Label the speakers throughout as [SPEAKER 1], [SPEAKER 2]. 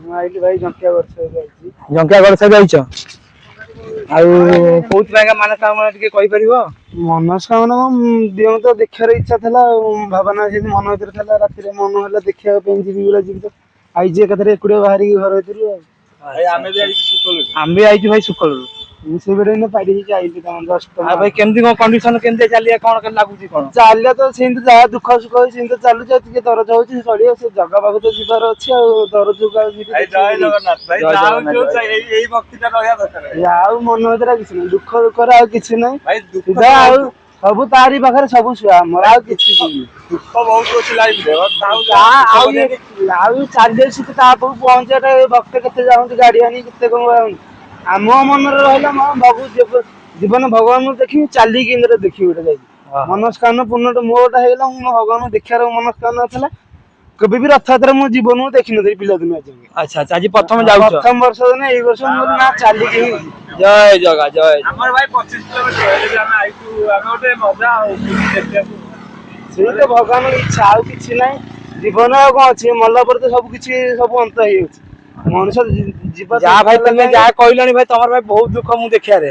[SPEAKER 1] ମୁଁ ଆଇଲି ଭାଇ ଜଙ୍କିଆ ବର୍ଷ ଯାଇଛି।
[SPEAKER 2] ଜଙ୍କିଆ ଗଡ଼ସାହି ଯାଇଛ। ଆଉ କୋଉଥିପାଇଁ ମାନସ୍କାମନା ଟିକେ କହିପାରିବ?
[SPEAKER 1] ମନସ୍କାମନା କଣ, ଦିଅଁ ତ ଦେଖିବାର ଇଚ୍ଛା ଥିଲା ଆଉ ଭାବନା ସେମିତି ମନ ଭିତରେ ଥିଲା। ରାତିରେ ମନ ହେଲା ଦେଖିବା ପାଇଁ ଯିବି ବୋଲି, ଯିବି ତ ଆଇଛି ଏକାଥରେ ଏକୁଟିଆ ବାହାରିକି ଘର ଭିତରୁ ଆଉ।
[SPEAKER 3] ଆମେ ବି ଆଇଛୁ ଶୁକଲରୁ।
[SPEAKER 2] ଆମେ ବି ଆଇଛୁ ଭାଇ ସୁକଳରୁ।
[SPEAKER 1] ମୁଁ ସେଇପଟେ ଏଇନା ପାରି ହେଇକି ଆଇଲି ତମ ଜଷ୍ଟ।
[SPEAKER 2] ଆଉ ଭାଇ, କେମିତି କଣ କଣ୍ଡିସନ, କେମିତି ଚାଲିବା, କଣ କେମିତି ଲାଗୁଛି କଣ?
[SPEAKER 1] ଚାଲିବା ତ ସେମିତି, ଯାହା ଦୁଃଖ ସୁଖ ହଉଛି ସେମିତି ଚାଲୁଛି। ଆଉ ଟିକେ ଦରଜ ହଉଛି, ଚଳିବ। ସେ ଜଗା ପାଖକୁ ତ ଯିବାର ଅଛି, ଆଉ ଦରଜକୁ ଆଉ ସେଠି
[SPEAKER 3] ଭାଇ, ଜୟ ଜଗନ୍ନାଥ ଭାଇ।
[SPEAKER 2] ଜୟ
[SPEAKER 3] ଯାହା
[SPEAKER 2] ଜଗନ୍ନାଥ,
[SPEAKER 3] ହଉଛି
[SPEAKER 2] ଜୟ।
[SPEAKER 3] ହଉ, ଏଇ ଭକ୍ତିଟା ରହିବା ଦରକାର ଭାଇ।
[SPEAKER 1] ଆଉ ମନ ଭିତରେ ଆଉ କିଛି ନାହିଁ, ଦୁଃଖ ଦୁଃଖରେ ଆଉ କିଛି ନାହିଁ।
[SPEAKER 3] ଭାଇ, ଦୁଃଖ
[SPEAKER 1] ସିଧା ଆଉ ସବୁ ତାରି ପାଖରେ ସବୁ ଶୁଆ, ଆମର ଆଉ କିଛି ନାହିଁ।
[SPEAKER 3] ଦୁଃଖ ବହୁତ ଅଛି ଲାଇଫରେ।
[SPEAKER 1] ଆଉ ଆଉ ଚାଲି ତା ପାଖକୁ ପହଞ୍ଚିବାଟା, ଭକ୍ତ କେତେ ଯାଉନ୍ତି ଗାଡି ଆଣି, କେତେ କଣ ଯାଉନ୍ତି। ଆମ ମନରେ ରହିଲା ମୋ ଜୀବନ ଭଗବାନଙ୍କୁ ଦେଖିବି, ଚାଲିକି ଇନ୍ଦ୍ର ଦେଖିବି ଗୋଟେ ଯାଇକି। ମନସ୍କାମନା ପୂର୍ଣ୍ଣ ମୋରଟା ହେଇଗଲା। ମୁଁ ଭଗବାନଙ୍କୁ ଦେଖିବାର ମନସ୍କାମନା ଥିଲା। କେବେ ବି ରଥଯାତ୍ରା ମୋ ଜୀବନକୁ ଦେଖିନଥିଲି ପିଲାଦିନୁ ଆଜି ଯାଏଁ।
[SPEAKER 2] ଆଚ୍ଛା, ଆଜି ପ୍ରଥମେ ଯାଉଛ?
[SPEAKER 1] ପ୍ରଥମ ବର୍ଷ ଦିନ ଏଇ ବର୍ଷ ମୁଁ କହିଲି, ନା ଚାଲିକି ହିଁ ଯିବି।
[SPEAKER 2] ଜୟ ଜଗା, ଜୟ।
[SPEAKER 3] ଆମର ଭାଇ 25 କିଲୋମିଟର ହେଲେ ବି ଆମେ ଆଇଛୁ। ଆମେ ଗୋଟେ ମଜା ଆଉ ଦେଖିବାକୁ।
[SPEAKER 1] ସେଇ ତ ଭଗବାନଙ୍କ ଇଚ୍ଛା, ଆଉ କିଛି ନାହିଁ। ଜୀବନ ଆଉ କଣ ଅଛି? ମଲା ପରେ ତ ସବୁ କିଛି ସବୁ ଅନ୍ତ ହେଇଯାଉଛି। ମଣିଷ ଯିବା
[SPEAKER 2] ଯାହା ଭାଇ, ତମେ ଯାହା କହିଲଣି ଭାଇ, ତମର ଭାଇ ବହୁତ ଦୁଃଖ ମୁଁ ଦେଖିବାରେ।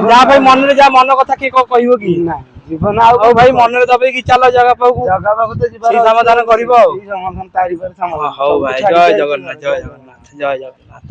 [SPEAKER 2] ଯାହା ଭାଇ ମନରେ ଯାହା ମନ କଥା କିଏ କଣ କହିବ କି?
[SPEAKER 1] ନା, ଜୀବନ ଆଉ
[SPEAKER 2] ହଉ ଭାଇ, ମନରେ ଦବେଇକି ଚାଲ ଜାଗା ପାଖକୁ।
[SPEAKER 1] ଜଗା ପାଖକୁ ତ ଯିବାର
[SPEAKER 2] ସେଇ
[SPEAKER 1] ଅଛି।
[SPEAKER 2] ସମାଧାନ କରିବ ଆଉ।
[SPEAKER 1] ସେଇ ସମାଧାନ, ତାରି ପାଖରେ ସମାଧାନ।
[SPEAKER 2] ହଉ
[SPEAKER 1] ସବୁ
[SPEAKER 2] ଭାଇ,
[SPEAKER 1] ଛାଡିକି
[SPEAKER 2] ଜୟ
[SPEAKER 1] ଆଇଛି।
[SPEAKER 2] ଜଗନ୍ନାଥ, ଜୟ ଜଗନ୍ନାଥ, ଜୟ ଜଗନ୍ନାଥ।